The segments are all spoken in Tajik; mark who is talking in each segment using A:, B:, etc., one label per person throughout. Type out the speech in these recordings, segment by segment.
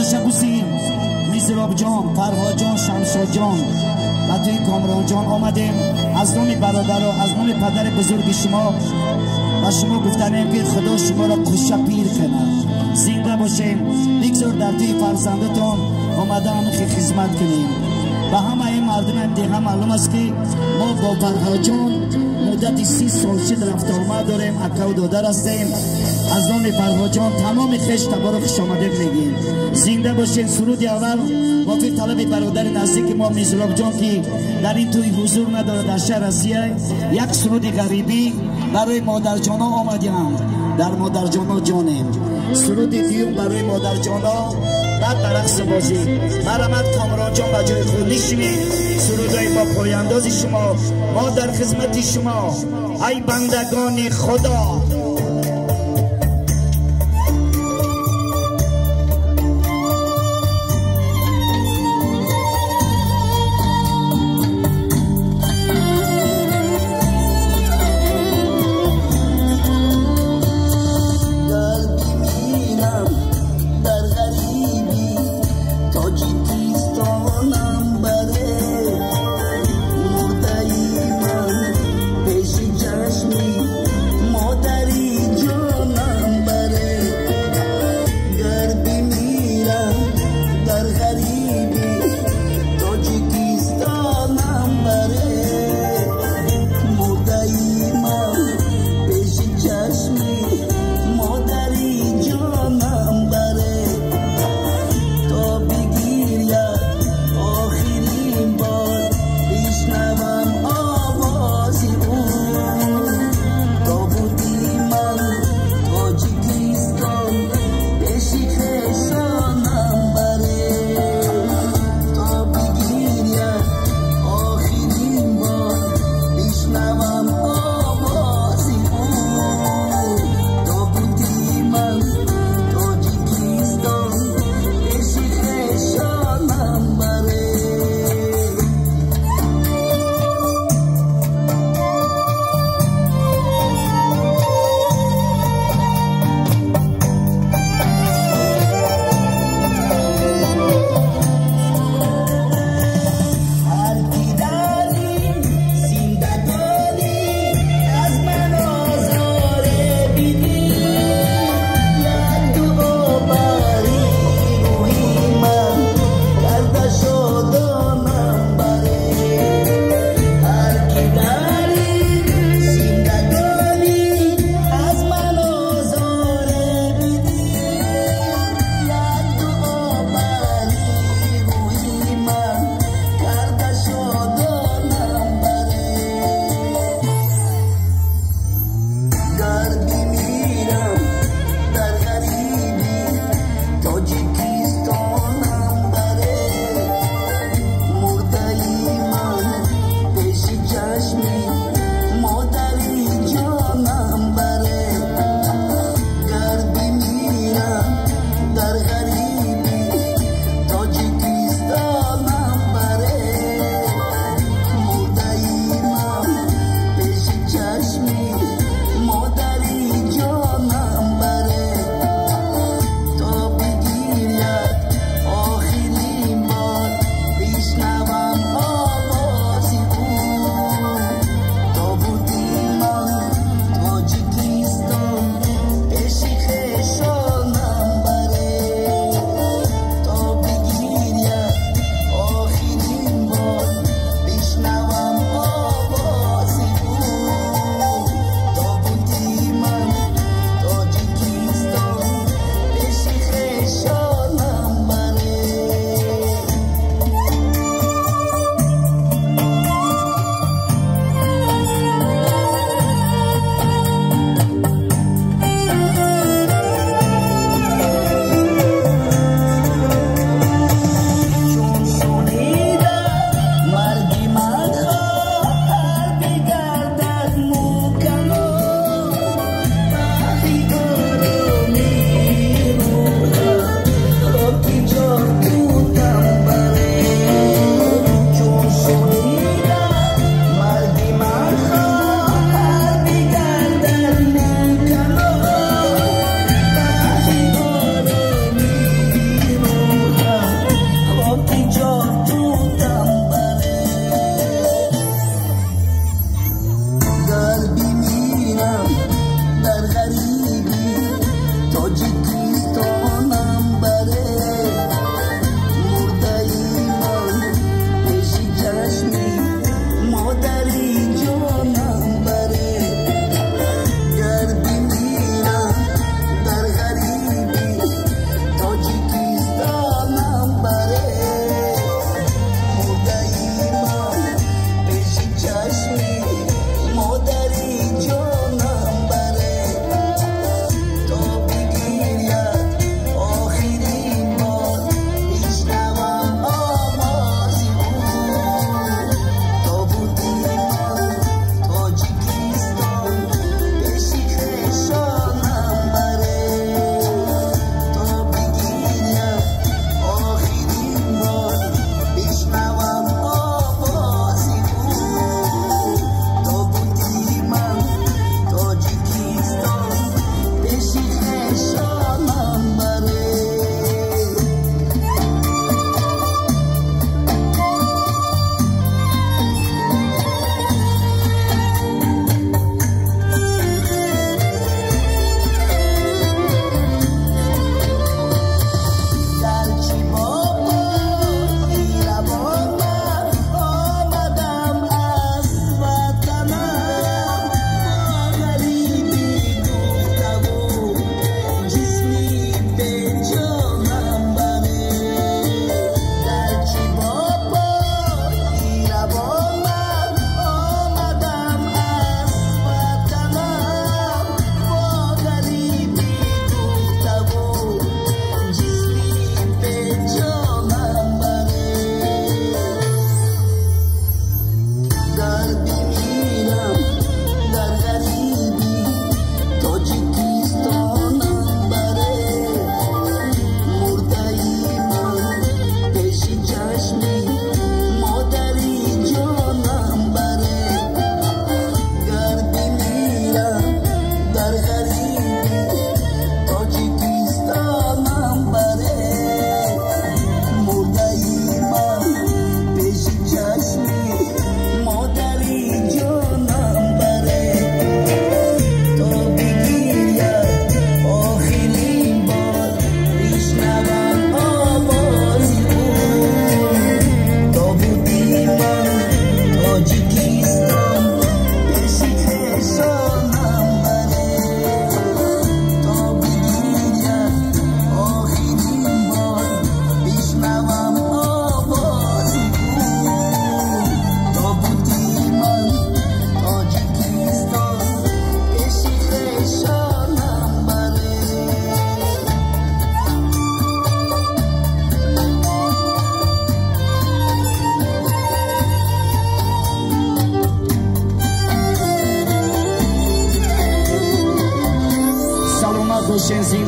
A: تشبوسی میزراب جان، فرهاد جان، شمشاد جان و توی کامران جان آمدیم. از نام برادر و از نام پدر بزرگ شما و شما گفتنیم که خدا شما را خوش پیر کنه، زنده باشیم، بگذار در توی فرزندتان آمده هم که خدمت کنیم. و همه این مردم هم دیگه معلوم است که ما با فرهاد جان مدت 30 سال شد رفت آمد داریم، اکا و دادر هستیم. از نام فرهاد جان تمام خویش تبار خوش آمده میگیم، زنده باشین. سرود اول موافق طلب برادر نزدیک ما میزراب جان که در این توی حضور نداره در شهر روسیه، یک سرود غریبی برای مادر جانا آمدیم، در مادر جانا جانیم. سرود دیوم برای مادر جانا، بعد برقص بازی. مرحمت کامران جان و جای خود نشینید. سرودهای ما پایانداز شما، ما در خدمت شما ای بندگان خدا.
B: مادری جانم بره.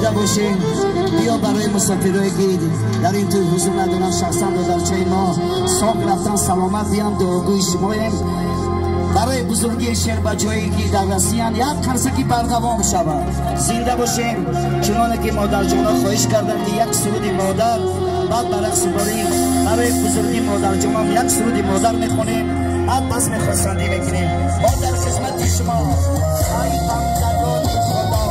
A: Зинда бошем. Биё барои мусофирое ки дар ин тӯй ҳузур надоранд, шахсан додарчаи мо соқ рафтан, саломат биям, дуогӯи шумоем. Барои бузургии шербаҷое ки дар Россиян як қарсаки бардавом шавад. Зинда бошем. Чуноне ки модарҷонҳо хоҳиш карданд ки як суруди модар, баъд ба рақс барӣ. Барои бузургии модарҷонон як суруди модар мехонем, баъд баз мехостандӣ мекунем. Мо дар хизмати шумо, ай бандагони Худо.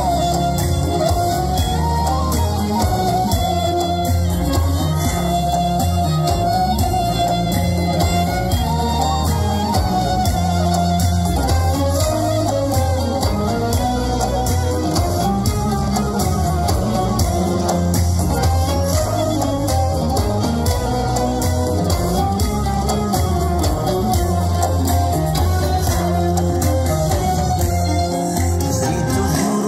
B: Зи ту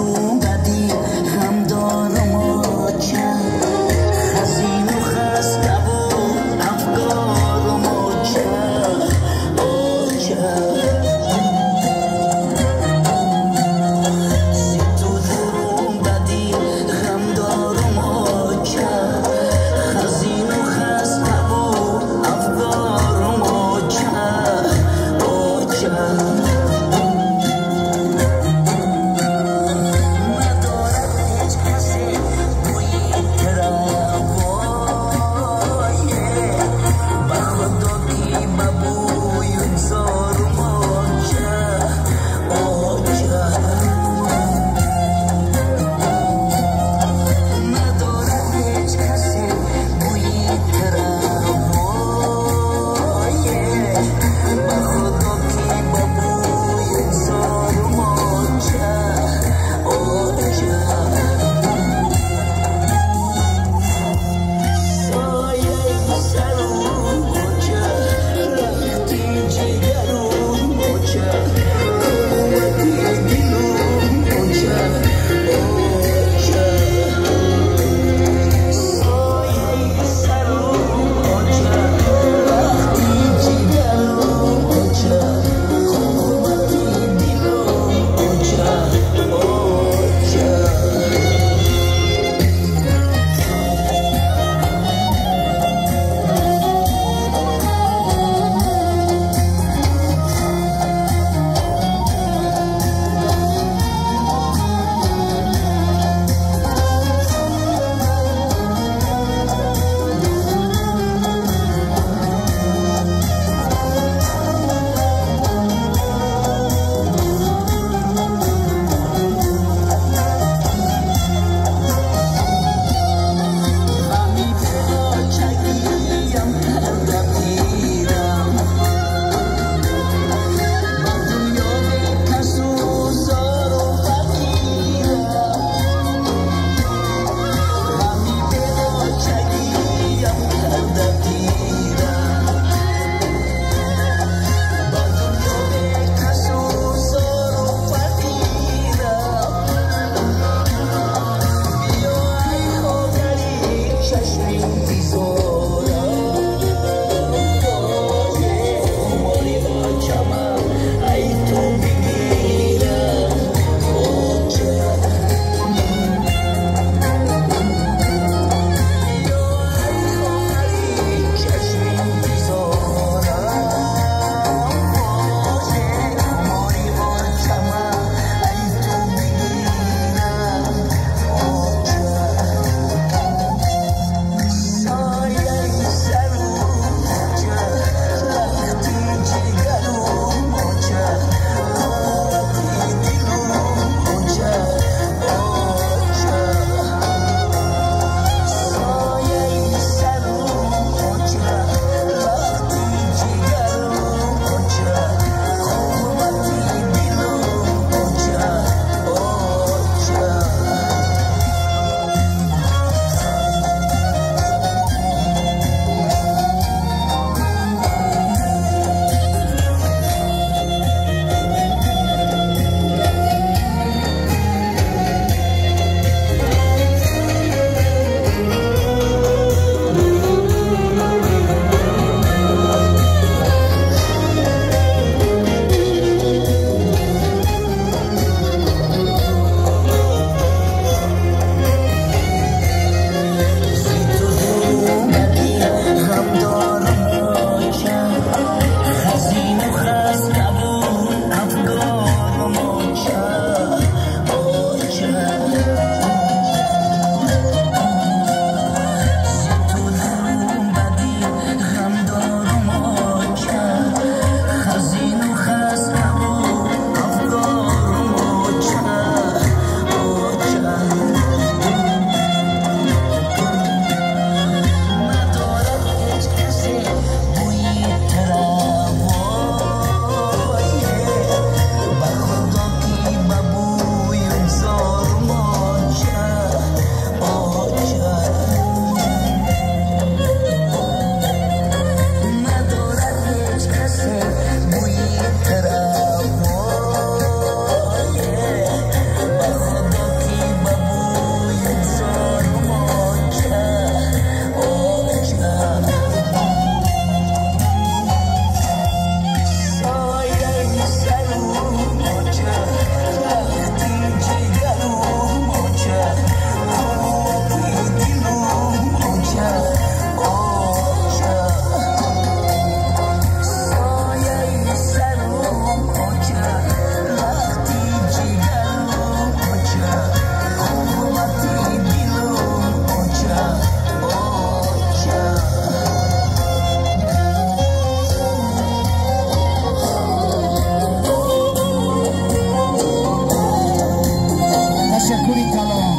A: Ташаккури калом,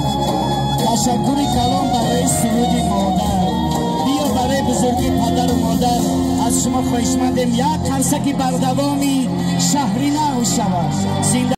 A: ташаккури калом барои суруди модар. Биё барои бузурги падару модар аз шумо хоҳишмандем, як қарсаки бардавоми шаҳри нав шавад. Зинда.